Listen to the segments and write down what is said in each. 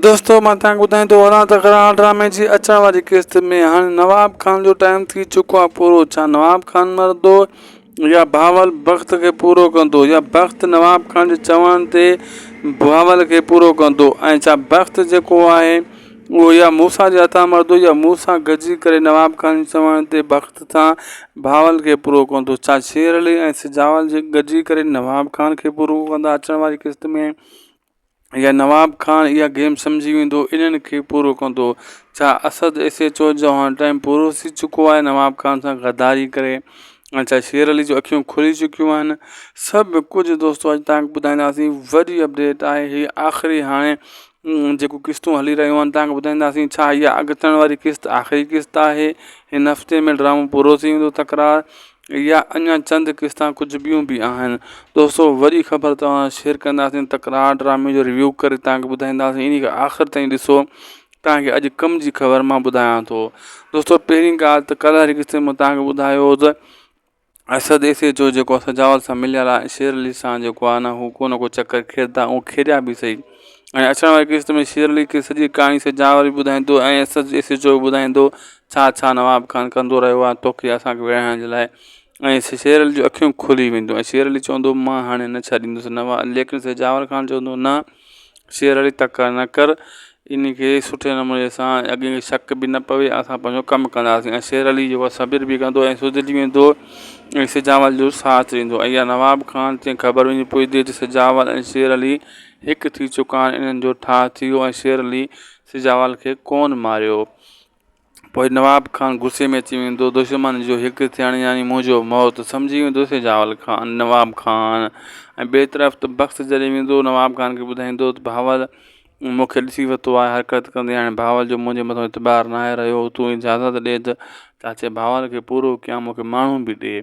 دوستو مان توهان کي ٻڌائين ٿو هلان ته گراهه ڊرامي جي اچڻ واري قسط ۾ هاڻي نواب خان جو ٽائيم ٿي چڪو آهي پورو ڇا نواب خان مرندو يا بهاول بخت کي پورو ڪندو يا بخت نواب خان جي چوڻ تي بهاول کي پورو ڪندو ۽ ڇا بخت جيڪو آهي اهو يا موسيٰ جي هٿان مرندو يا موسيٰ گڏجي ڪري نواب خان جي چوڻ تي بخت سان بهاول کي پورو ڪندو ڇا شير علي ۽ سجاول جي گڏجي ڪري نواب خان کي پورو ڪندا اچڻ واري قسط ۾ يا نواب خان اها گيم سمجهي ويندو انهن کي پورو ڪندو ڇا اسد ايس ايڇ او جو هاڻ ٽائيم پورو ٿي چڪو آهي نواب خان سان غداري ڪري ۽ ڇا شير علي جون اکيون کلي چڪيون آهن سڀ ڪجهه دوستو اڄ تهان کي ٻڌائينداسين وڏي اپڊيٽ آهي هي آخري هاڻي جيڪو قسطون هلي رهيون آهن تهان کي ٻڌائينداسين ڇا اها اڳتڻ واري قسط آخري قسط آهي هن هفتي ۾ ڊرامو پورو ٿي ويندو تڪرار يا اڃا چند قسطان ڪجهه ٻيون به آهن دوستو وڏي خبر توهان سان شيئر ڪنداسين تڪرار ڊرامي جو ريويو ڪري توهان کي ٻڌائينداسين انهي کي آخر تائين ڏسو توهان کي اڄ ڪم جي خبر مان ٻڌايان ٿو دوستو پهرين ڳالهه ته ڪلهه واري قسط ۾ توهان کي ٻڌايو هو ته اسد ايس ايچ او جيڪو سجاول سان مليل آهي شير علي سان جيڪو آهي نه هو ڪو نه ڪو چڪر کيڏندا ۽ کيڏيا به صحيح ۽ اچڻ واري قسط ۾ شير علي کي سڄي ڪهاڻي سجاول به ٻڌائيندو ۽ اسد ايس ايچ او به ٻڌائيندو ڇا ڇا نواب خان ڪندو رهيو آهي توکي اسان کي وڙهائڻ جي لاء ۽ شير علي جون اکيون کلي وينديون ۽ شير علي چوندو مان هاڻي نه ڇڏيندس نواب ليڪن سجاول خان چوندو نه شير علي تڪڙ نه ڪر ان کي سٺي نموني سان اڳي شڪ به نه پوي اسان پنهنجو ڪم ڪنداسين ۽ شير علي جيڪو صبر به ڪندو ۽ سڌري ويندو ۽ سجاول جو ساٿ ڏيندو ۽ اها نواب خان تي خبر وڃي پوندي ته سجاول ۽ شير علي هڪ ٿي چڪا آهن انهن جو ٺاهه ٿي ويو ۽ شير علي سجاول کي ڪونه ماريو. پوء نواب خان غصي ۾ اچي ويندو دشمن جو هڪ ٿيڻ يعني منهنجو موت سمجهي ويندو سجاول خان نواب خان ۽ ٻئي طرف ته بخت جڏهن ويندو نواب خان کي ٻڌائيندو ته بهاول مون کي ڏسي ورتو آهي حرڪت ڪندي هاڻي بهاول جو منهنجي مٿان اعتبار ناهي رهيو تون اجازت ڏي ته چاچي بهاول کي پورو ڪيان مون کي ماڻهو به ڏي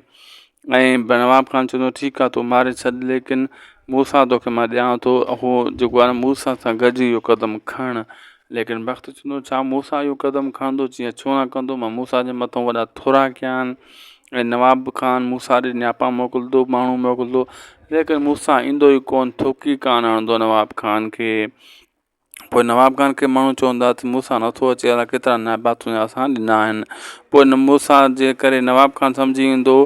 ۽ نواب خان چوندو ٺيڪ آ تون ماري ڇڏ ليڪن موسيٰ توکي مان ڏيان ٿو اهو جيڪو آهي موسيٰ سان گڏجي اهو قدم کڻ ليڪن بخت چوندو ڇا موسيٰ اهو قدم کڻندو چيائين ڇو نه کڻندو مان موسيٰ جي مٿان وڏا ٿورا ڪيا آهن ۽ نواب خان موسيٰ ڏي نياپا موڪلندو ماڻهو موڪلندو ليڪن موسيٰ ايندو ئي ڪونه ٿوڪي ڪانه هڻندو نواب خان کي. پوء نواب خان کي ماڻهو چوندا ته موسيٰ نٿو اچي الائي ڪيترا نائبا تنهنجا اسان ڏنا آهن پوء موسيٰ جي ڪري نواب خان سمجهي ويندو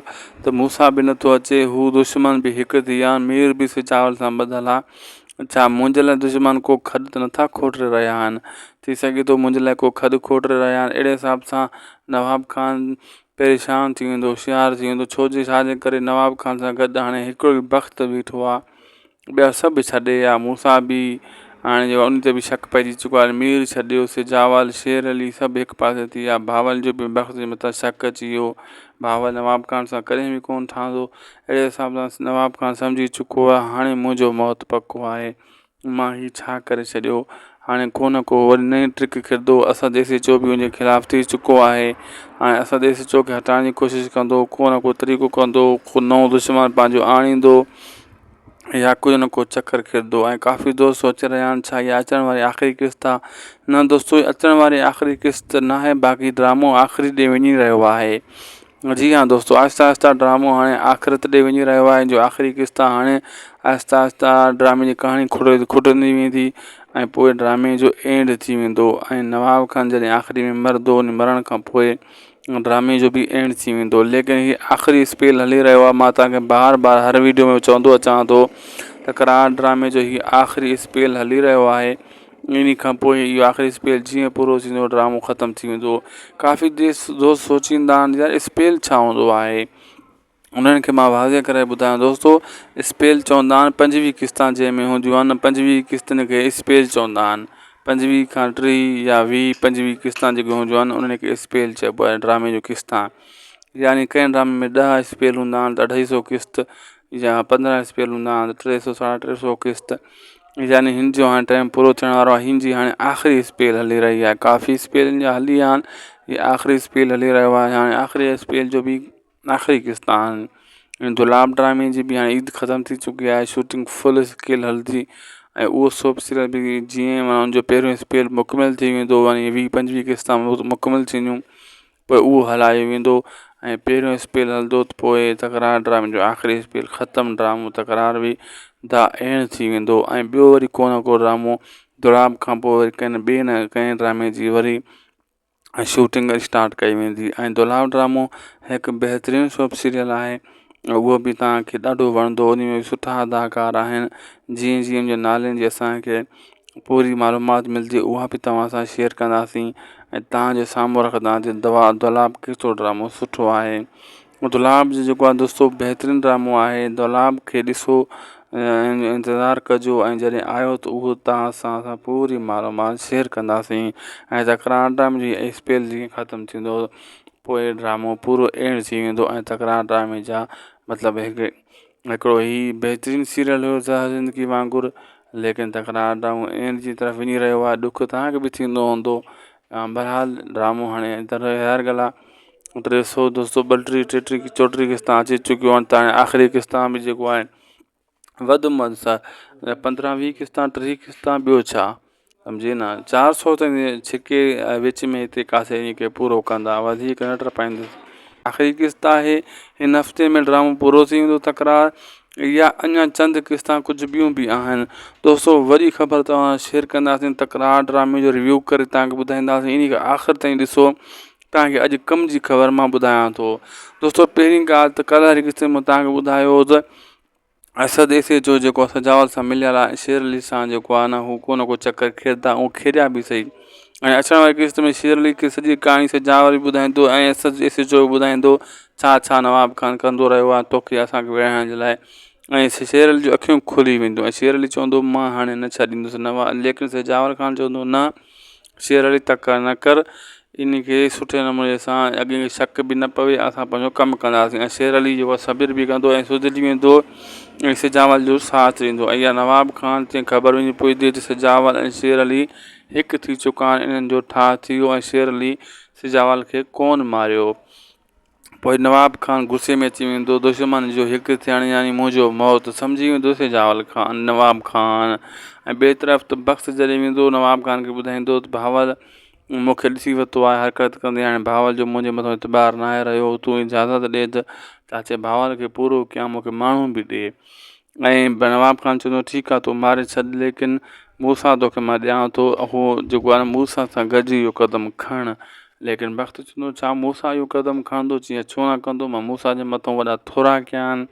ته موسيٰ به نٿو اچي هو دشمن به هڪ ٿي ويا آهن مير به سجاول سان ٻڌل آهي ڇا منهنجي لاء دشمن ڪو کڏ ته نٿا کوٽري رهيا آهن ٿي سگهي ٿو منهنجي لاء ڪو کڏ کوٽري رهيا آهن اهڙي حساب سان نواب خان پريشان ٿي ويندو هوشيار ٿي ويندو ڇو جي ڇا جي ڪري نواب خان سان گڏ هاڻي هڪڙو ئي بخت بيٺو آهي ٻيا سڀ ڇڏي ويا موسيٰ به هاڻي جو ان تي به شڪ پئجي چڪو آهي مير ڇڏيو سجاول شير علي سڀ هڪ پاسي ٿي ويا بهاول جو به بخت جي مٿان شڪ اچي ويو بهاول نواب خان سان ڪڏهن به ڪونه ٺهندو اهڙي حساب سان نواب خان سمجهي چڪو آهي هاڻي منهنجو موت پڪو آهي مان هي ڇا ڪري ڇڏيو هاڻي ڪو نه ڪو وري نئين ٽرڪ کيڏندو اسد ايس ايڇ او به ان جي خلاف ٿي چڪو آهي هاڻي اسد ايس ايڇ او کي هٽائڻ جي ڪوشش ڪندو ڪو نه ڪو طريقو ڪندو ڪو نئون دشمن پنهنجو آڻيندو يا ڪجهه نه ڪو چڪر کيڏندو ۽ ڪافي دوست سوچي رهيا آهن ڇا اها اچڻ واري آخري قسط آهي نه دوستو اچڻ واري آخري قسط ناهي باقي ڊرامو آخري ڏي وڃي رهيو آهي جي ها دوستو آهستي آهستي ڊرامو هاڻي آخرت ڏي وڃي رهيو آهي جو آخري قسط آهي هاڻي آهستي آهستي ڊرامي جي ڪهاڻي کٽندي ويندي ۽ پوء ڊرامي جو اينڊ ٿي ويندو ۽ نواب خان جڏهن آخري ۾ مرندو مرڻ کان پوء ڊرامي جو به اينڊ ٿي ويندو ليڪن هي آخري اسپيل هلي رهيو آهي مان توهان کي بار بار هر ويڊيو ۾ چوندو اچان ٿو تڪرار ڊرامي جو هي آخري اسپيل هلي رهيو آهي انهي کان پوء اهو آخري اسپيل جيئن پورو ٿيندو ڊرامو ختم ٿي ويندو ڪافي دوست سوچيندا آهن يار اسپيل ڇا هوندو آهي انهن کي مان واضح ڪري ٻڌايان دوستو اسپيل چوندا آهن پنجويهه قسطا جنهن ۾ هونديون آهن پنجويهه قسطن کي اسپيل چوندا آهن پنجويهه کان ٽيهه يا ويهه پنجويهه قسطا جيڪي هونديون آهن انهن کي اسپيل چئبو آهي ڊرامي جون قسطا يعني ڪنهن ڊرامي ۾ ڏهه اسپيل هوندا آهن ته اڍائي سو قسط يا پندرهن اسپيل هوندا آهن ته ٽي سو ساڍا ٽي سو قسط يعني هن جو هاڻي ٽائيم پورو ٿيڻ وارو آهي هن جي هاڻي آخري اسپيل هلي رهي آهي ڪافي اسپيلن جا هلي ويا آهن هي آخري اسپيل هلي رهيو آهي هاڻي آخري اسپيل جو به آخري قسط آهن ۽ دولاب ڊرامي جي به هاڻي عيد ختم ٿي چڪي آهي شوٽنگ فل اسڪيل هلندي ۽ اهو سوپ سيريل به جيئن معنيٰ ان جو پهريون اسپيل مڪمل ٿي ويندو يعني ويهه پنجويهه قسطا مڪمل ٿينديون پوء اهو هلايو ويندو ۽ پهريون اسپيل هلندو ته پوء تڪرار ڊرامي جو آخري اسپيل ختم ڊرامو تڪرار به دا اينڊ ٿي ويندو ۽ ٻيو وري ڪو نه ڪو ڊرامو دولاب کان پوء وري ڪنهن ٻئي نه ڪنهن ڊرامي جي وري شوٽنگ اسٽارٽ ڪئي ويندي ۽ دولاب ڊرامو هڪ بهترين سوپ سيريل آهي اهو به توهان کي ڏاڍو وڻندو ان ۾ سٺا اداڪار آهن جيئن جيئن ان جي نالن جي اسان کي پوري معلومات ملندي اها به توهان سان شيئر ڪنداسين ۽ توهان جي سامهون رکنداسين دوا دولاب ڪيترو ڊرامو سٺو آهي دولاب جو جيڪو آهي دوستو بهترين ڊرامو آهي دولاب کي ڏسو ۽ انتظار ڪجو ۽ جڏهن آيو ته اهو توهان سان اسان پوري معلومات شيئر ڪنداسين ۽ تڪرار ڊرامي جي اسپيل جيئن ختم ٿيندو پوءِ ڊرامو پورو اينڊ ٿي ويندو ۽ تڪرار ڊرامي جا مطلب هڪ هڪڙو هي بهترين سيريل هيو زهر زندگي وانگر ليڪن تڪرار ڊرامو اينڊ جي طرف وڃي رهيو آهي ڏک توهان کي به ٿيندو هوندو بهرحال ڊرامو هاڻي هر ڳالهه آهي 300 دوستو 32 33 34 قسطا اچي چڪيون آهن تاڻي آخري قسطا به جيڪو آهي وڌ ۾ وڌ 15 20 قسطا 30 قسطا ٻيو ڇا سمجهي نه 400 تائين ڇڪي وچ ۾ هتي ڪاٿي ان کي پورو ڪندا وڌيڪ نه ٽپائيندس آخري قسط آهي هن هفتي ۾ ڊرامو پورو ٿي ويندو تڪرار يا اڃا چند قسطا ڪجهه ٻيون به آهن دوستو وڏي خبر توهان شيئر ڪنداسين تڪرار ڊرامي جو ريويو ڪري توهان کي ٻڌائينداسين ان کي آخر تائين ڏسو توهان کي اڄ ڪم جي خبر مان ٻڌايان ٿو دوستو پهرين ڳالهه ته ڪلهه واري قسط ۾ توهان کي ٻڌايو هو ته اسد ايس ايڇ او جيڪو سجاول سان مليل آهي شير علي سان جيڪو آهي نه هو ڪو نه ڪو چڪر کيڏندا ۽ کيڏيا به سهي ۽ اچڻ واري قسط ۾ شير علي کي سڄي ڪهاڻي سجاول به ٻڌائيندو ۽ اسد ايس ايڇ او به ٻڌائيندو ڇا ڇا نواب خان ڪندو رهيو آهي توکي اسان کي وڙهائڻ جي لاء ۽ شير علي جون اکيون کلي وينديون ۽ شير علي چوندو مان هاڻي نه ڇڏيندس نواب ليڪن سجاول خان چوندو نه شير علي تڪڙ نه ڪر ان کي سٺي نموني سان اڳي کي شڪ به نه پوي اسان پنهنجو ڪم ڪنداسين ۽ شير علي جيڪو آهي صبر به ڪندو ۽ سڌري ويندو ۽ سجاول جو ساٿ ڏيندو ۽ اها نواب خان کي خبر وڃي پوندي ته سجاول ۽ شير علي هڪ ٿي چڪا آهن انهن جو ٺاهه ٿي ويو ۽ شير علي سجاول کي ڪونه ماريو. پوء نواب خان غصي ۾ اچي ويندو، دشمن جو هڪ ٿيڻ يعني منهنجو موت، سمجهي ويندو سجاول خان، نواب خان ۽ ٻئي طرف ته بخت جڏهن ويندو نواب خان کي ٻڌائيندو ته بهاول مون کي ڏسي ورتو آهي حرڪت ڪندي هاڻي بهاول جو منهنجي مٿان اعتبار ناهي رهيو تون اجازت ڏي ته چاچي بهاول کي پورو ڪيان مون کي ماڻهو به ڏي ۽ نواب خان چوندو ٺيڪ آ تون ماري ڇڏ ليڪن موسيٰ توکي مان ڏيان ٿو اهو جيڪو آهي موسيٰ سان گڏجي اهو قدم کڻ ليڪن بخت چوندو ڇا موسيٰ اهو قدم کڻندو چي ڇو نه کڻندو مان موسيٰ جي مٿان وڏا ٿورا ڪيا آهن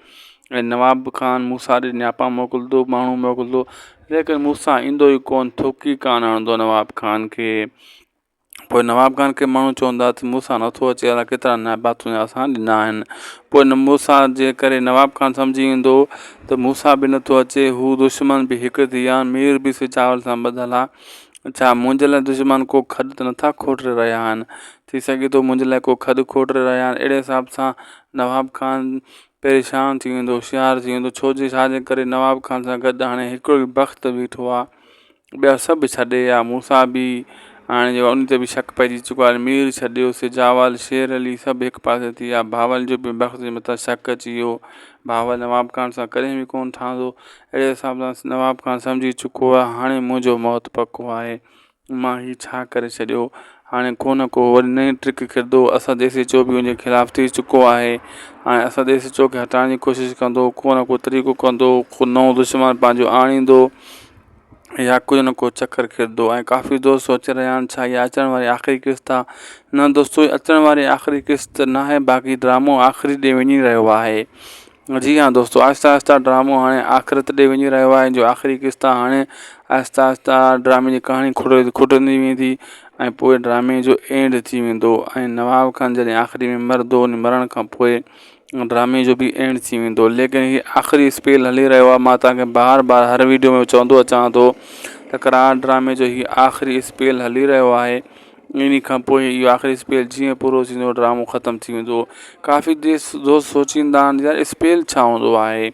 ۽ نواب خان موسيٰ ڏي نياپا موڪلندو ماڻهو موڪلندو ليڪن موسيٰ ايندو ئي ڪونه ٿوڪي ڪانه هڻندو نواب خان کي. پوء نواب خان کي ماڻهو چوندا ته موسيٰ نٿو اچي الائي ڪيترا نائبا تنهنجا اسان ڏنا آهن پوء موسيٰ جي ڪري نواب خان سمجهي ويندو ته موسيٰ به نٿو اچي هو دشمن به هڪ ٿي ويا آهن مير به سجاول سان ٻڌل آهي ڇا منهنجي لاء دشمن ڪو کڏ ته نٿا کوٽي رهيا آهن ٿي سگهي ٿو منهنجي لاء ڪو کڏ کوٽي رهيا آهن اهڙي حساب سان نواب خان پريشان ٿي ويندو هوشيار ٿي ويندو ڇو جي ڇا جي ڪري نواب خان سان گڏ هاڻي هڪڙو ئي بخت بيٺو آهي ٻيا سڀ ڇڏي ويا موسيٰ به هاڻي جيڪو ان تي به شڪ پئجي چڪو آهي مير ڇڏيو سجاول شير علي سڀ هڪ پاسي ٿي ويا بهاول جو به بخت جي مٿان شڪ اچي ويو بهاول نواب خان سان ڪڏهن به ڪونه ٺهندو اهڙي حساب سان نواب خان سمجهي چڪو آهي هاڻي منهنجو موت پڪو آهي مان هي ڇا ڪري ڇڏيو هاڻي ڪو نه ڪو وري نئين ٽرڪ کيڏندو اسد ايس ايڇ او به ان جي خلاف ٿي چڪو آهي هاڻي اسد ايس ايڇ او کي هٽائڻ جي ڪوشش ڪندو ڪو نه ڪو طريقو ڪندو ڪو نئون دشمن پنهنجو آڻيندو يا ڪجهه نه ڪو چڪر کيڏندو ۽ ڪافي دوست سوچي رهيا آهن ڇا اها اچڻ واري آخري قسط آهي نه دوستو اچڻ واري آخري قسط ناهي باقي ڊرامو آخري ڏي وڃي رهيو آهي جي ها دوستو آهستي آهستي ڊرامو هاڻي آخرت ڏي وڃي رهيو آهي جو آخري قسط هاڻي آهستي آهستي ڊرامي جي ڪهاڻي کٽندي ويندي ۽ پوء ڊرامي جو اينڊ ٿي ويندو ۽ نواب خان جڏهن آخري ۾ مرندو ان مرڻ کان پوء ڊرامي جو به اينڊ ٿي ويندو ليڪن هي آخري اسپيل هلي رهيو آهي مان توهان کي بار بار هر ويڊيو ۾ چوندو اچان ٿو تڪرار ڊرامي جو هي آخري اسپيل هلي رهيو آهي انهي کان پوء اهو آخري اسپيل جيئن پورو ٿيندو ڊرامو ختم ٿي ويندو ڪافي دوست سوچيندا آهن يار اسپيل ڇا هوندو آهي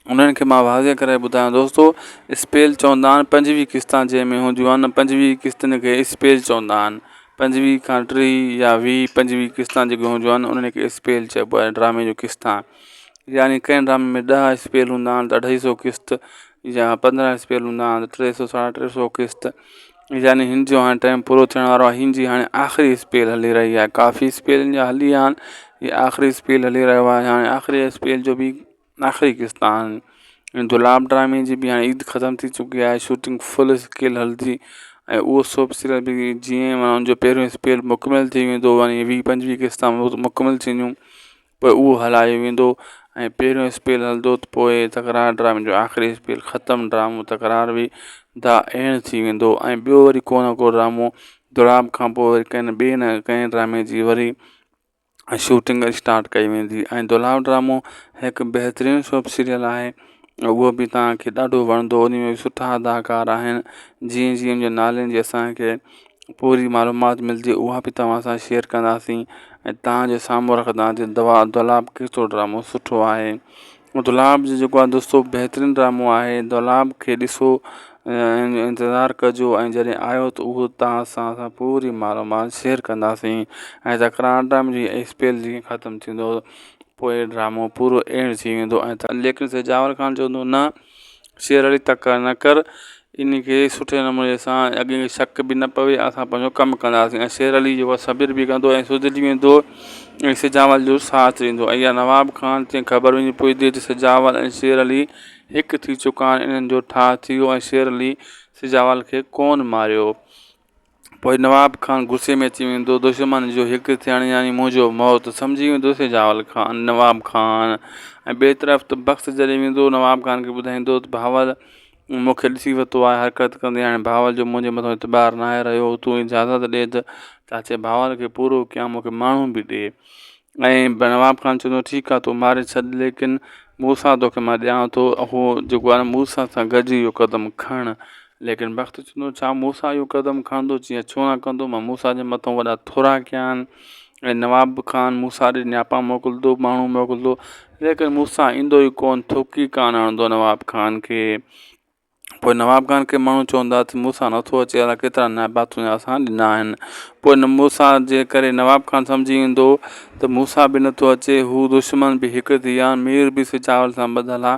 انهن کي مان واضح ڪري ٻڌايان دوستو اسپيل چوندا آهن پنجويهه قسطا جنهن ۾ هونديون آهن پنجويهه قسطن کي اسپيل چوندا آهن پنجويهه کان ٽيهه يا ويهه پنجويهه قسطا جيڪي هونديون آهن انهن کي اسپيل چئبو آهي ڊرامي جون قسطا يعني ڪنهن ڊرامي ۾ ڏهه اسپيل هوندا آهن ته اڍائي سو قسط يا 15 اسپيل هوندا آهن ته ٽي سو ساڍا ٽي سو قسط يعني هن جو هاڻي ٽائيم پورو ٿيڻ وارو آهي هن جي هاڻي آخري اسپيل هلي رهي آهي ڪافي اسپيل هن جا هلي ويا آهن هي آخري اسپيل هلي رهيو آهي هاڻي آخري اسپيل جو به آخري قسط آهن. ۽ دولاب ڊرامي جي به هاڻي عيد ختم ٿي چڪي آهي شوٽنگ فل اسڪيل هلندي ۽ اهو سوپ سيريل به جيئن معنيٰ ان جو پهريون اسپيل مڪمل ٿي ويندو يعني ويهه پنجويهه قسطا مڪمل ٿينديون پوء اهو هلايو ويندو ۽ پهريون اسپيل هلندو ته پوء تڪرار ڊرامي جو آخري اسپيل ختم ڊرامو تڪرار به دا اينڊ ٿي ويندو ۽ ٻيو وري ڪو نه ڪو ڊرامو دولاب کان پوء وري ڪنهن ٻئي نه ڪنهن ڊرامي جي وري شوٽنگ اسٽارٽ ڪئي ويندي ۽ دولاب ڊرامو هڪ بهترين سوپ سيريل آهي اهو به توهان کي ڏاڍو وڻندو ان ۾ سٺا اداڪار آهن جيئن جيئن ان جي نالن جي اسان کي پوري معلومات ملندي اها به توهان سان شيئر ڪنداسين ۽ توهان جي سامهون رکنداسين دوا دولاب ڪيترو ڊرامو سٺو آهي دولاب جو جيڪو آهي دوستو بهترين ڊرامو آهي دولاب کي ڏسو ۽ انتظار ڪجو ۽ جڏهن آيو ته اهو توهان سان اسان پوري معلومات شيئر ڪنداسين ۽ تڪرار ڊرامي جي اسپيل جيئن ختم ٿيندو پوء ڊرامو پورو اينڊ ٿي ويندو ۽ ليڪن سجاول خان چوندو نه شير علي تڪڙ نه ڪر ان کي سٺي نموني سان اڳي شڪ به نه پوي اسان پنهنجو ڪم ڪنداسين ۽ شير علي جيڪو آهي صبر به ڪندو ۽ سڌري ويندو ۽ سجاول جو ساٿ ڏيندو ۽ اها نواب خان کي خبر وڃي پوندي ته سجاول ۽ شير علي هڪ ٿي چڪا آهن انهن جو ٺاهه ٿي ويو ۽ شير علي سجاول کي ڪونه ماريو. پوء نواب خان غصي ۾ اچي ويندو، دشمن جو هڪ ٿيڻ يعني منهنجو موت، سمجهي ويندو سجاول خان، نواب خان ۽ ٻئي طرف ته بخت جڏهن ويندو نواب خان کي ٻڌائيندو ته بهاول مون کي ڏسي ورتو آهي حرڪت ڪندي هاڻي بهاول جو منهنجي مٿان اعتبار ناهي رهيو تون اجازت ڏي ته چاچي بهاول کي پورو ڪيان مون کي ماڻهو به ڏي ۽ نواب خان چوندو ٺيڪ آ تون ماري ڇڏ ليڪن موسيٰ توکي مان ڏيان ٿو اهو جيڪو آهي موسيٰ سان گڏجي اهو قدم کڻ ليڪن بخت چوندو ڇا موسيٰ اهو قدم کڻندو چيائين ڇو نه کڻندو مان موسيٰ جي مٿان وڏا ٿورا ڪيا آهن ۽ نواب خان موسيٰ ڏي نياپا موڪلندو ماڻهو موڪلندو ليڪن موسيٰ ايندو ئي ڪونه ٿڪ ئي ڪانه هڻندو نواب خان کي. پوء نواب خان کي ماڻهو چوندا ته موسيٰ نٿو اچي الائي ڪيترا نياپا تنهنجا اسان ڏنا آهن. پوء موسيٰ جي ڪري نواب خان سمجهي ويندو ته موسيٰ به نٿو اچي، هو دشمن به هڪ ٿي ويا آهن، مير به سجاول سان ٻڌل آ،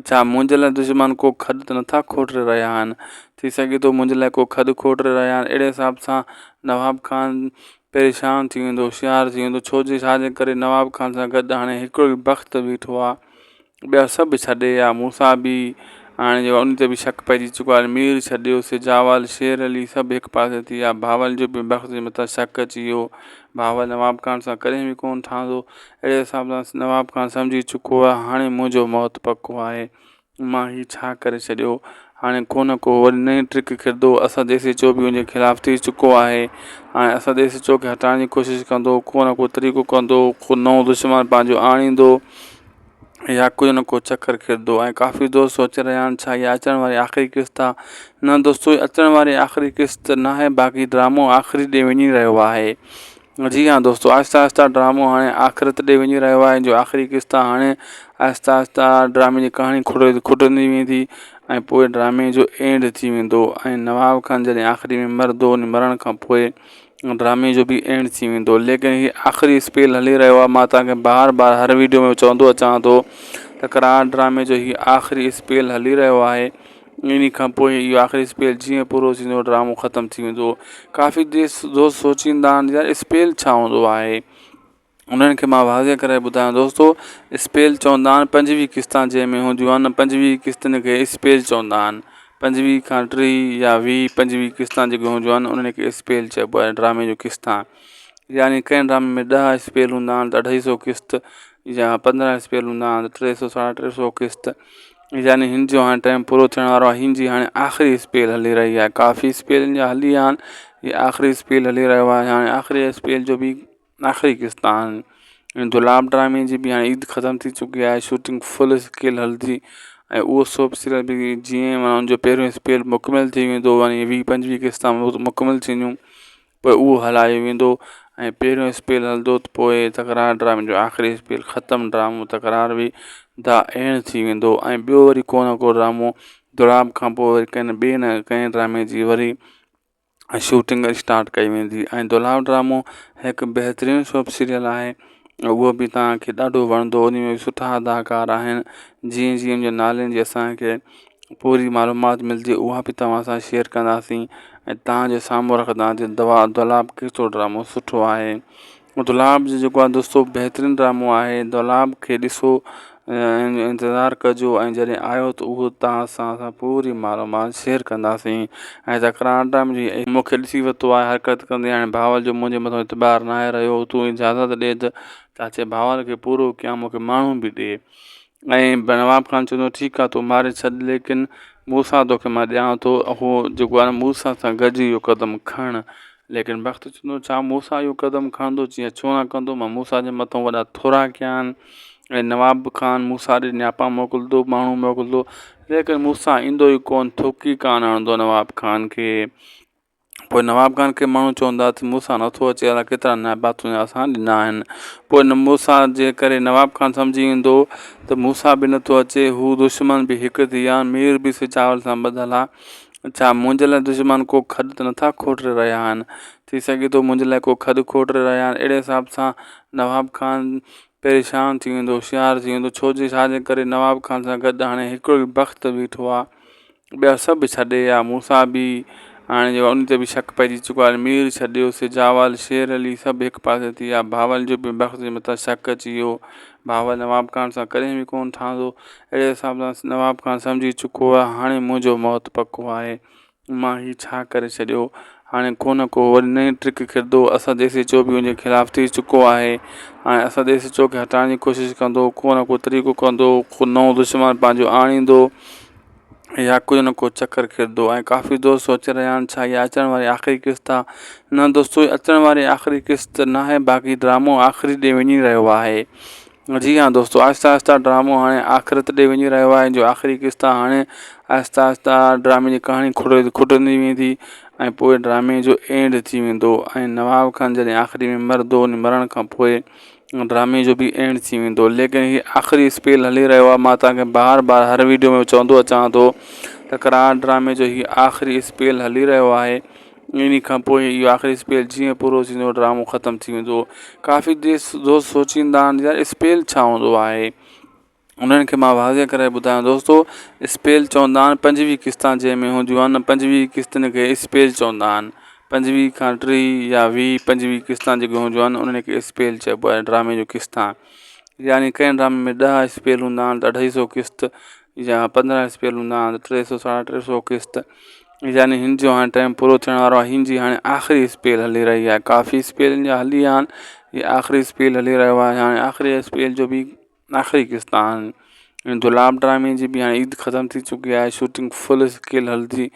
ڇا منهنجي لاء دشمن ڪو کڏ ته نٿا کوٽري رهيا آهن؟ ٿي سگهي ٿو منهنجي لاء ڪو کڏ کوٽري رهيا آهن. اهڙي حساب سان نواب خان پريشان ٿي ويندو، هوشيار ٿي ويندو، ڇو جو ڇا جي ڪري نواب خان سان گڏ هاڻي هڪڙو ئي بخت بيٺو آ. ٻيا سڀ ڇڏي ويا موسيٰ به هاڻي جو ان تي به شڪ پئجي چڪو آهي مير ڇڏيو سجاول شير علي سڀ هڪ پاسي ٿي ويا بهاول جو به بخت جي مٿان شڪ اچي ويو بهاول نواب خان سان ڪڏهن به ڪونه ٺهندو اهڙي حساب سان نواب خان سمجهي چڪو آهي هاڻي منهنجو موت پڪو آهي مان هي ڇا ڪري ڇڏيو هاڻي ڪو نه ڪو وري نئين ٽرڪ کيڏندو اسد ايس ايڇ او به ان جي خلاف ٿي چڪو آهي هاڻي اسد ايس ايڇ او کي هٽائڻ جي ڪوشش ڪندو ڪو نه ڪو طريقو ڪندو ڪو نئون دشمن پنهنجو آڻيندو يا ڪجهه نه ڪو چڪر کيڏندو ۽ ڪافي دوست سوچي رهيا آهن ڇا اها اچڻ واري آخري قسط آهي نه دوستو اچڻ واري آخري قسط ناهي باقي ڊرامو آخري ڏي وڃي رهيو آهي جي ها دوستو آهستي آهستي ڊرامو هاڻي آخرت ڏي وڃي رهيو آهي جو آخري قسط آهي هاڻي آهستي آهستي ڊرامي جي ڪهاڻي کٽندي ويندي ۽ پوء ڊرامي جو اينڊ ٿي ويندو ۽ نواب خان جڏهن آخري ۾ مرندو ان مرڻ کان پوء ڊرامي جو به اينڊ ٿي ويندو ليڪن هي آخري اسپيل هلي رهيو آهي مان توهان کي بار بار هر ويڊيو ۾ چوندو اچان ٿو تڪرار ڊرامي جو هي آخري اسپيل هلي رهيو آهي انهي کان پوء اهو آخري اسپيل جيئن پورو ٿيندو ڊرامو ختم ٿي ويندو ڪافي دوست سوچيندا آهن يار اسپيل ڇا هوندو آهي انهن کي مان واضح ڪري ٻڌايان دوستو اسپيل چوندا آهن پنجويهه قسطا جنهن ۾ هونديون آهن پنجويهه قسطن کي اسپيل چوندا آهن پنجويهه کان ٽيهه يا ويهه پنجويهه قسطا جيڪي هونديون آهن انهن کي اسپيل چئبو آهي ڊرامي جون قسطا يعني ڪنهن ڊرامي ۾ ڏهه اسپيل هوندا آهن ته اڍائي سو قسط يا پندرهن اسپيل هوندا آهن ته ٽي سو ساڍا ٽي سو قسط يعني هن جو هاڻي ٽائيم پورو ٿيڻ وارو آهي هن جي هاڻي آخري اسپيل هلي رهي آهي ڪافي اسپيلن جا هلي ويا آهن هي آخري اسپيل هلي رهيو آهي هاڻي آخري اسپيل جو به آخري قسط آهن ۽ دولاب ڊرامي جي به هاڻي عيد ختم ٿي چڪي آهي شوٽنگ فل اسڪيل هلندي ۽ اهو سوپ سيريل به جيئن معنيٰ ان جو پهريون اسپيل مڪمل ٿي ويندو يعني ويهه پنجويهه قسطا مڪمل ٿينديون پوء اهو هلايو ويندو ۽ پهريون اسپيل هلندو ته پوء تڪرار ڊرامي جو آخري اسپيل ختم ڊرامو تڪرار به دا اينڊ ٿي ويندو ۽ ٻيو وري ڪو نه ڪو ڊرامو دولاب کان پوء وري ڪنهن ٻئي نه ڪنهن ڊرامي جي وري شوٽنگ اسٽارٽ ڪئي ويندي ۽ دولاب ڊرامو هڪ بهترين سوپ سيريل آهي اهو به توهان کي ڏاڍو وڻندو ان ۾ سٺا اداڪار آهن جيئن جيئن ان جي نالن جي اسان کي پوري معلومات ملندي اها به توهان سان شيئر ڪنداسين ۽ توهان جي سامهون رکنداسين دوا دولاب ڪيترو ڊرامو سٺو آهي دولاب جو جيڪو آهي دوستو بهترين ڊرامو آهي دولاب کي ڏسو. انتظار ڪجو ۽ جڏهن آيو ته اهو توهان سان اسان پوري معلومات شيئر ڪنداسين ۽ تڪرار ڊرامي جي مون کي ڏسي ورتو آهي حرڪت ڪندي هاڻي بهاول جو منهنجي مٿان اعتبار ناهي رهيو تون اجازت ڏي ته چاچي بهاول کي پورو ڪيان مون کي ماڻهو به ڏي ۽ نواب خان چوندو ٺيڪ آهي تون ماري ڇڏ ليڪن موسيٰ توکي مان ڏيان ٿو اهو جيڪو آهي موسيٰ سان گڏجي اهو قدم کڻ ليڪن بخت چوندو ڇا موسيٰ اهو قدم کڻندو چيائين ڇو نه کڻندو مان موسيٰ جي مٿان وڏا ٿورا ڪيا آهن ۽ نواب خان موسيٰ ڏي نياپا موڪلندو ماڻهو موڪلندو ليڪن موسيٰ ايندو ئي ڪونه ٿوڪي ڪانه هڻندو نواب خان کي پوء نواب خان کي ماڻهو چوندا ته موسيٰ نٿو اچي الائي ڪيترا نياپا تنهنجا اسان ڏنا آهن پوء موسيٰ جي ڪري نواب خان سمجهي ويندو ته موسيٰ به نٿو اچي هو دشمن به هڪ ٿي ويا مير به سجاول سان ٻڌل آهي ڇا منهنجي لاء دشمن ڪو کڏ ته نٿا کوٽري رهيا آهن؟ ٿي سگهي ٿو منهنجي لاء ڪو کڏ کوٽري رهيا آهن. اهڙي حساب سان نواب خان پريشان ٿي ويندو، هوشيار ٿي ويندو، ڇو جو ڇا جي ڪري نواب خان سان گڏ هاڻي هڪڙو ئي بخت بيٺو آهي، ٻيا سڀ ڇڏي ويا، موسيٰ به هاڻي جو ان تي به شڪ پئجي چڪو آهي، مير ڇڏيو، سجاول، شير علي سڀ هڪ پاسي ٿي ويا، بهاول جو به بخت جي مٿان شڪ اچي ويو، بهاول نواب خان سان ڪڏهن به ڪونه ٺهندو. اهڙي حساب سان نواب خان سمجهي چڪو آهي هاڻي منهنجو موت پڪو آهي مان هي ڇا ڪري ڇڏيو هاڻي ڪو نه ڪو وري نئين ٽرڪ کيڏندو اسد ايس ايڇ او به ان جي خلاف ٿي چڪو آهي هاڻي اسد ايس ايڇ او کي هٽائڻ جي ڪوشش ڪندو ڪو نه ڪو طريقو ڪندو ڪو نئون دشمن پنهنجو آڻيندو يا ڪجهه نه ڪو چڪر کيڏندو ۽ ڪافي دوست سوچي رهيا آهن ڇا اها اچڻ واري آخري قسط آهي نه دوستو اچڻ واري آخري قسط ناهي باقي ڊرامو آخري ڏي وڃي رهيو آهي جي ها دوستو آهسته آهسته ڊرامو هاڻي آخرت ڏي وڃي رهيو آهي جو آخري قسط آهي هاڻي آهسته آهسته ڊرامي جي ڪهاڻي کٽندي ويندي ۽ پوء ڊرامي جو اينڊ ٿي ويندو ۽ نواب خان جڏهن آخري ۾ مرندو ان مرڻ کان پوء ڊرامي جو به اينڊ ٿي ويندو ليڪن هي آخري اسپيل هلي رهيو آهي مان توهان کي بار بار هر ويڊيو ۾ چوندو اچان ٿو تڪرار ڊرامي جو هي آخري اسپيل هلي رهيو آهي انهي کان پوء اهو آخري اسپيل جيئن پورو ٿيندو ڊرامو ختم ٿي ويندو ڪافي دوست سوچيندا آهن يار اسپيل ڇا هوندو آهي انهن کي مان واضح ڪري ٻڌايان دوستو اسپيل چوندا آهن پنجويهه قسطا جنهن ۾ هونديون آهن پنجويهه قسطن کي اسپيل چوندا آهن پنجويهه کان ٽيهه يا ويهه پنجويهه قسطا جيڪي هونديون آهن انهن کي اسپيل چئبو آهي ڊرامي جون قسطا يعني ڪنهن ڊرامي ۾ ڏهه اسپيل هوندا آهن ته اڍائي سو قسط يا پندرهن اسپيل هوندا آهن ته ٽي سو ساڍا ٽي سو قسط يعني هن جو هاڻي ٽائيم پورو ٿيڻ وارو آهي هن جي هاڻي آخري اسپيل هلي رهي آهي ڪافي اسپيل هن جا هلي ويا آهن هي آخري اسپيل هلي رهيو آهي هاڻي آخري اسپيل جو به آخري قسط آهن دولاب ڊرامي جي به هاڻي عيد ختم ٿي چڪي آهي شوٽنگ فل اسڪيل هلندي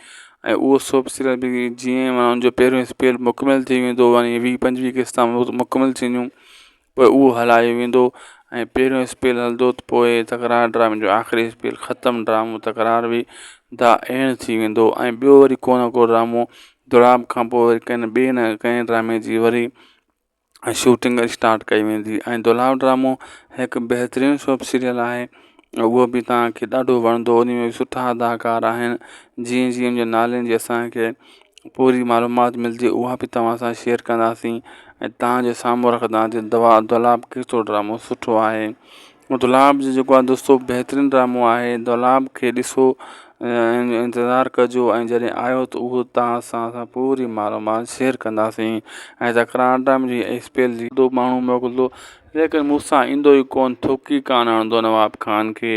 ۽ اهو سوپ سيريل به جيئن ان جو پهريون اسپيل مڪمل ٿي ويندو يعني ويهه پنجويهه قسطا مڪمل ٿينديون پوء اهو هلايو ويندو ۽ پهريون اسپيل هلندو ته پوء تڪرار ڊرامي جو آخري اسپيل ختم ڊرامو تڪرار به دا اينڊ ٿي ويندو ۽ ٻيو وري ڪو نه ڪو ڊرامو دولاب کان پوء وري ڪنهن ٻئي نه ڪنهن ڊرامي جي وري شوٽنگ اسٽارٽ ڪئي ويندي ۽ دولاب ڊرامو هڪ بهترين سوپ سيريل آهي اهو به توهان کي ڏاڍو وڻندو ان ۾ سٺا اداڪار آهن جيئن جيئن ان جي نالن جي اسان کي پوري معلومات ملندي اها به توهان سان شيئر ڪنداسين ۽ توهان جي سامهون رکنداسين دوا دولاب ڪيترو ڊرامو سٺو آهي دولاب جو جيڪو آهي دوستو بهترين ڊرامو آهي دولاب کي ڏسو ۽ انتظار ڪجو ۽ جڏهن آيو ته اهو توهان سان اسان پوري معلومات شيئر ڪنداسين ۽ تڪرار ڊرامي جي اسپيل جي ماڻهو موڪلندو ليڪن مون سان ايندو ئي ڪونه ٿوڪي ڪانه هڻندو نواب خان کي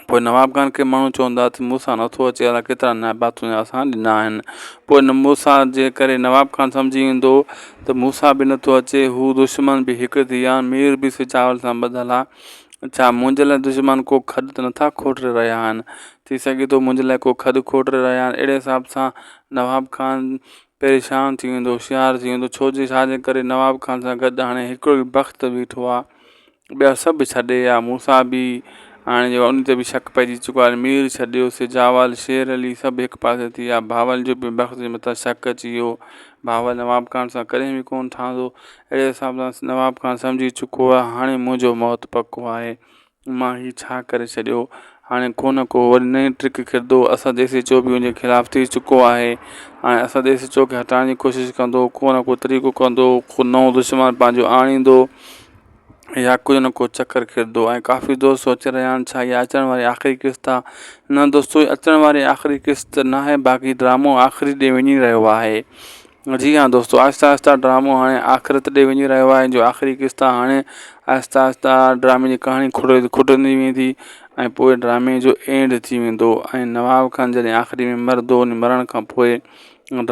پوء نواب خان کي ماڻهو چوندا ته مون سان نٿو اچي الائي ڪيترا نياپا تنهنجا اسان ڏنا آهن پوء مون سان جي ڪري نواب خان سمجهي ويندو ته مون سان به نٿو اچي هو دشمن به هڪ ٿي ويا مير به سجاول سان ٻڌل آهي ڇا منهنجي لاء دشمن ڪو کڏ ته نٿا کوٽري رهيا آهن ٿي سگهي ٿو منهنجي لاء ڪو کڏ کوٽري رهيا آهن اهڙي حساب سان نواب خان پريشان ٿي ويندو هوشيار ٿي ويندو ڇو جو ڇا جي ڪري نواب خان سان گڏ هاڻي هڪڙو ئي بخت بيٺو آهي ٻيا سڀ ڇڏي ويا موسيٰ به هاڻي جو ان تي به شڪ پئجي چڪو آهي مير ڇڏيو سجاول شير علي سڀ هڪ پاسي ٿي ويا بهاول جو به بخت جي مٿان شڪ اچي ويو بهاول نواب خان سان ڪڏهن به ڪونه ٺهندو اهڙي حساب سان نواب خان سمجهي چڪو آهي هاڻي منهنجو موت پڪو آهي مان هي ڇا ڪري ڇڏيو هاڻي ڪو نه ڪو وري نئين ٽرڪ کيڏندو اسد ايس ايڇ او به ان جي خلاف ٿي چڪو آهي هاڻي اسد ايس ايڇ او کي هٽائڻ جي ڪوشش ڪندو ڪو نه ڪو طريقو ڪندو ڪو نئون دشمن پنهنجو آڻيندو يا ڪجهه نه ڪو چڪر کيڏندو ۽ ڪافي دوست سوچي رهيا آهن ڇا اها اچڻ واري آخري قسط آهي نه دوستو اچڻ واري آخري قسط ناهي باقي ڊرامو آخري ڏي وڃي رهيو آهي. جي ها دوستو آهستي آهستي ڊرامو هاڻي آخرت ڏي وڃي رهيو آهي جو آخري قسط هاڻي آهستي آهستي ڊرامي جي ڪهاڻي کٽندي ويندي ۽ پوء ڊرامي جو اينڊ ٿي ويندو ۽ نواب خان جڏهن آخري ۾ مرندو ان مرڻ کان پوء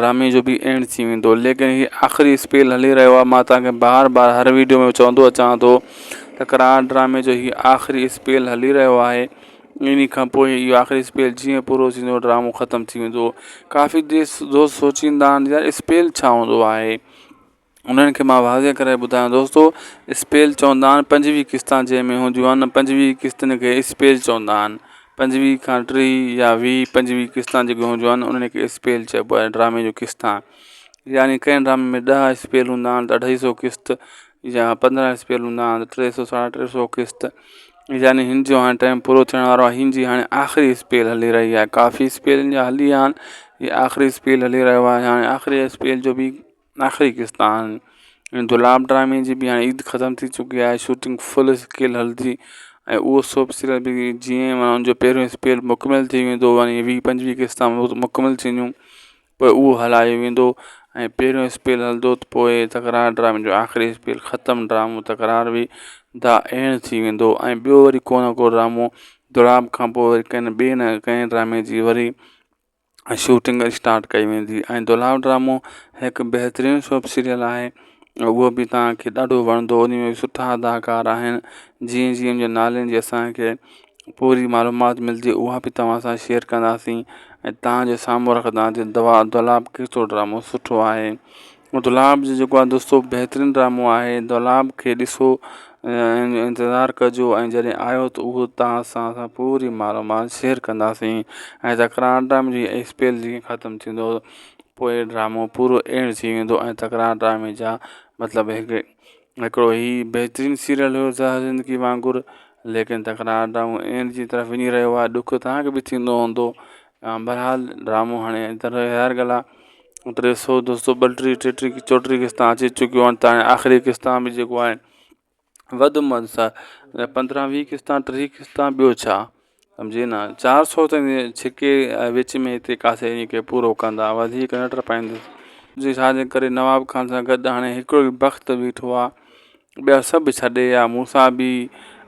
ڊرامي جو به اينڊ ٿي ويندو ليڪن هي آخري اسپيل هلي رهيو آهي مان توهان کي بار بار هر ويڊيو ۾ چوندو اچان ٿو تڪرار ڊرامي جو هي آخري اسپيل هلي رهيو آهي انهي کان پوء اهو آخري اسپيل جيئن پورو ٿيندو ڊرامو ختم ٿي ويندو ڪافي دوست سوچيندا آهن يار اسپيل ڇا هوندو آهي انهن کي مان واضح ڪري ٻڌايان دوستو اسپيل چوندا آهن پنجويهه قسطا جنهن ۾ هونديون آهن پنجويهه قسطن کي اسپيل چوندا آهن پنجويهه کان ٽيهه يا ويهه پنجويهه قسطا جيڪي هونديون آهن انهن کي اسپيل چئبو آهي ڊرامي جون قسطا يعني ڪنهن ڊرامي ۾ ڏهه اسپيل هوندا آهن ته اڍائي سو قسط يا پندرهن اسپيل هوندا آهن ته ٽي سو ساڍا ٽي سو قسط يعني هن جو هاڻي ٽائيم پورو ٿيڻ وارو آهي هن جي هاڻي آخري اسپيل هلي رهي آهي ڪافي اسپيل هن جا هلي ويا آهن هي آخري اسپيل هلي رهيو آهي هاڻي آخري اسپيل جو به آخري قسط آهن دولاب ڊرامي جي به هاڻي عيد ختم ٿي چڪي آهي شوٽنگ فل اسڪيل هلندي ۽ اهو سوپ سيريل به جيئن معنيٰ ان جو پهريون اسپيل مڪمل ٿي ويندو يعني ويهه پنجويهه قسطا مڪمل ٿينديون پوء اهو هلايو ويندو ۽ پهريون اسپيل هلندو ته پوء تڪرار ڊرامي جو آخري اسپيل ختم ڊرامو تڪرار به دا اينڊ ٿي ويندو ۽ ٻيو وري ڪو نه ڪو ڊرامو دولاب کان پوء وري ڪنهن ٻئي نه ڪنهن ڊرامي جي وري شوٽنگ اسٽارٽ ڪئي ويندي ۽ دولاب ڊرامو هڪ بهترين سوپ سيريل آهي اهو به توهان کي ڏاڍو وڻندو ان ۾ سٺا اداڪار آهن جيئن جيئن ان جي نالن جي اسان کي پوري معلومات ملندي اها به توهان سان شيئر ڪنداسين ۽ توهان جي سامهون رکنداسين دوا دولاب ڪيترو ڊرامو سٺو آهي دولاب جو جيڪو آهي دوستو بهترين ڊرامو آهي دولاب کي ڏسو ۽ انتظار ڪجو ۽ جڏهن آيو ته اهو توهان سان اسان پوري معلومات شيئر ڪنداسين ۽ تڪرار ڊرامي جي اسپيل جيئن ختم ٿيندو پوء ڊرامو پورو اينڊ ٿي ويندو ۽ تڪرار ڊرامي جا مطلب هڪ هڪڙو هي بهترين سيريل هيو زهر زندگي وانگر ليڪن تڪرار ڊرامو اينڊ جي طرف وڃي رهيو آهي ڏک توهان کي به ٿيندو هوندو بهرحال ڊرامو هاڻي ظاهر ڳالهه آهي ٽي سو دوستو ٻٽيهه ٽيٽيهه چوٽيهه قسطا اچي چڪيون آهن ته هاڻي آخري قسطا به جيڪو آهي وڌ ۾ وڌ پندرهن ويهه قسطا ٽيهه قسطا ٻيو ڇا سمجهي نه چار سو تائين ڇڪي وچ ۾ هتي ڪاٿي ان کي پورو ڪندا وڌيڪ نه ٽپائيندس جي ڇا جي ڪري نواب خان سان گڏ هاڻي هڪڙو ئي بخت بيٺو آ ٻيا سڀ ڇڏي ويا موسيٰ به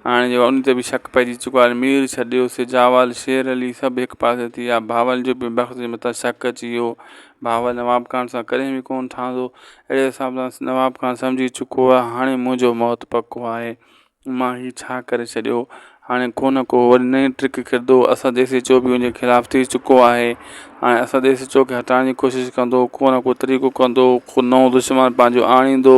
هاڻي جو ان تي به شڪ پئجي چڪو آهي مير ڇڏيو سجاول شير علي سڀ هڪ پاسي ٿي ويا بهاول جو به بخت جي مٿان شڪ اچي ويو بهاول نواب خان سان ڪڏهن به ڪونه ٺهندو اهڙي حساب سان نواب خان سمجهي چڪو آهي هاڻي منهنجو موت پڪو آهي مان هي ڇا ڪري ڇڏيو هاڻي ڪو نه ڪو وري نئين ٽرڪ ڪڍندو اسد ايس ايڇ او به ان جي خلاف ٿي چڪو آهي هاڻي اسد ايس ايڇ او کي هٽائڻ جي ڪوشش ڪندو ڪو نه ڪو طريقو ڪندو ڪو نئون دشمن پنهنجو آڻيندو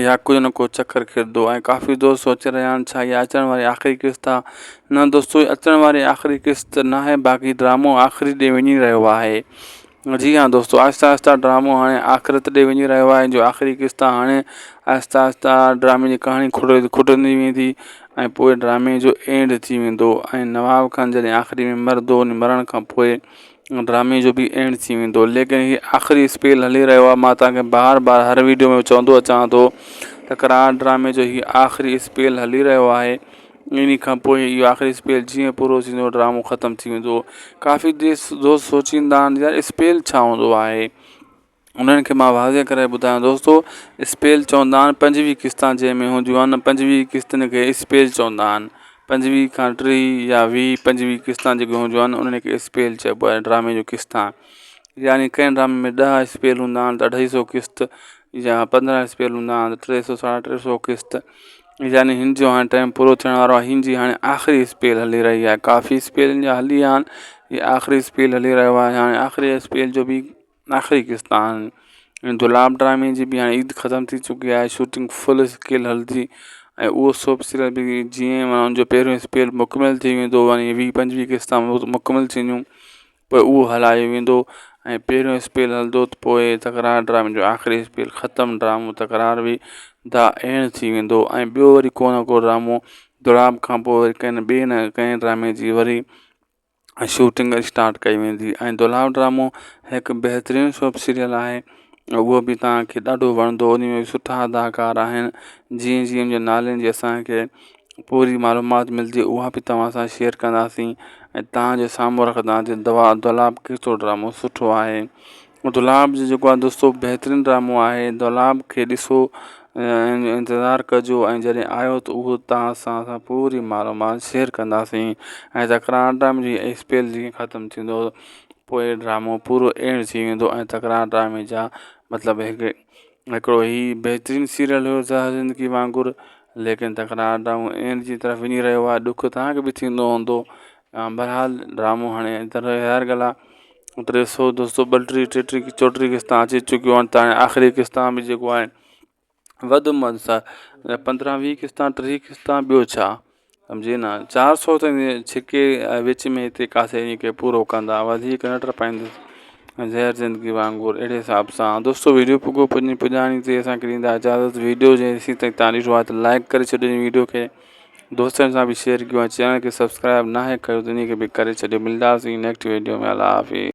يا ڪجهه نه ڪو چڪر کيڏندو ۽ ڪافي دوست سوچي رهيا آهن ڇا اها اچڻ واري آخري قسط آهي نه دوستو اچڻ واري آخري قسط ناهي باقي ڊرامو آخري ڏي وڃي رهيو آهي جي ها دوستو آهستي آهستي ڊرامو هاڻي آخرت ڏي وڃي رهيو آهي جو آخري قسط هاڻي آهستي آهستي ڊرامي جي ڪهاڻي کٽندي ويندي ۽ پوء ڊرامي جو اينڊ ٿي ويندو ۽ نواب خان جڏهن آخري ۾ مرندو ان مرڻ کان پوء ڊرامي جو به اينڊ ٿي ويندو ليڪن هي آخري اسپيل هلي رهيو آهي مان توهان کي بار بار هر ويڊيو ۾ چوندو اچان ٿو تڪرار ڊرامي جو هي آخري اسپيل هلي رهيو آهي انهي کان پوء اهو آخري اسپيل جيئن پورو ٿيندو ڊرامو ختم ٿي ويندو ڪافي دوست سوچيندا آهن يار اسپيل ڇا هوندو آهي انهن کي مان واضح ڪري ٻڌايان دوستو اسپيل چوندا آهن پنجويهه قسطا جنهن ۾ هونديون آهن پنجويهه قسطن کي اسپيل چوندا آهن پنجويهه کان ٽيهه يا ويهه پنجويهه قسطا جيڪي هونديون آهن انهن کي اسپيل چئبو آهي ڊرامي جون قسطا يعني ڪنهن ڊرامي ۾ ڏهه اسپيل هوندا آهن ته اڍائي سو قسط يا پندرهن اسپيل هوندا آهن ته ٽي سو ساڍا ٽي سو قسط يعني هن جو هاڻي ٽائيم پورو ٿيڻ وارو آهي هن جي هاڻي آخري اسپيل هلي رهي آهي ڪافي اسپيل هن جا هلي ويا آهن هي آخري اسپيل هلي رهيو آهي هاڻي آخري اسپيل جو به آخري قسط آهن دولاب ڊرامي جي به هاڻي عيد ختم ٿي چڪي آهي شوٽنگ فل اسڪيل هلندي ۽ اهو سوپ سيريل به جيئن معنيٰ ان جو پهريون اسپيل مڪمل ٿي ويندو يعني ويهه پنجويهه قسطا مڪمل ٿينديون پوء اهو هلايو ويندو ۽ پهريون اسپيل هلندو ته پوء تڪرار ڊرامي جو آخري اسپيل ختم ڊرامو تڪرار به دا اينڊ ٿي ويندو ۽ ٻيو وري ڪو نه ڪو ڊرامو دولاب کان پوء وري ڪنهن ٻئي نه ڪنهن ڊرامي جي وري شوٽنگ اسٽارٽ ڪئي ويندي ۽ دولاب ڊرامو هڪ بهترين سوپ سيريل آهي اهو به توهان کي ڏاڍو وڻندو ان ۾ سٺا اداڪار آهن جيئن جيئن ان جي نالن جي اسان کي پوري معلومات ملندي اها به توهان سان شيئر ڪنداسين ۽ توهان جي سامهون رکنداسين دوا دولاب ڪيترو ڊرامو سٺو آهي. دولاب جو جيڪو آهي دوستو بهترين ڊرامو آهي دولاب کي ڏسو ۽ انتظار ڪجو ۽ جڏهن آيو ته اهو توهان سان اسان پوري معلومات شيئر ڪنداسين ۽ تڪرار ڊرامي جي اسپيل جيئن ختم ٿيندو پوء ڊرامو پورو اينڊ ٿي ويندو ۽ تڪرار ڊرامي جا مطلب هڪ هڪڙو هي بهترين سيريل هيو زهر زندگي وانگر ليڪن تڪرار ڊرامو اينڊ جي طرف وڃي رهيو آهي ڏک توهان کي به ٿيندو هوندو بهرحال ڊرامو هاڻي ظاهر ڳالهه آهي 300 دوستو 32 33 34 قسطا اچي چڪيون آهن تاڻي آخري قسطا به جيڪو آهي وڌ ۾ وڌ 15 20 قسطا 30 قسطا ٻيو ڇا سمجهي نه 400 تائين ڇڪي وچ ۾ هتي ڪاٿي ان کي پورو ڪندا وڌيڪ نه ٽپائيندس زهر زندگي وانگر اهڙي حساب سان دوستو ويڊيو پڳو پڄ پڄاڻي تي اسان کي ڏيندا اجازت ويڊيو جي ايسي تائين تان ڏٺو آهي ته لائڪ ڪري ڇڏيو ويڊيو کي دوستن سان به شيئر ڪيو ۽ چينل کي سبسڪرائب ناهي ڪيو ته ان کي به ڪري ڇڏيو ملداسين نيڪسٽ ويڊيو ۾ الله حافظ.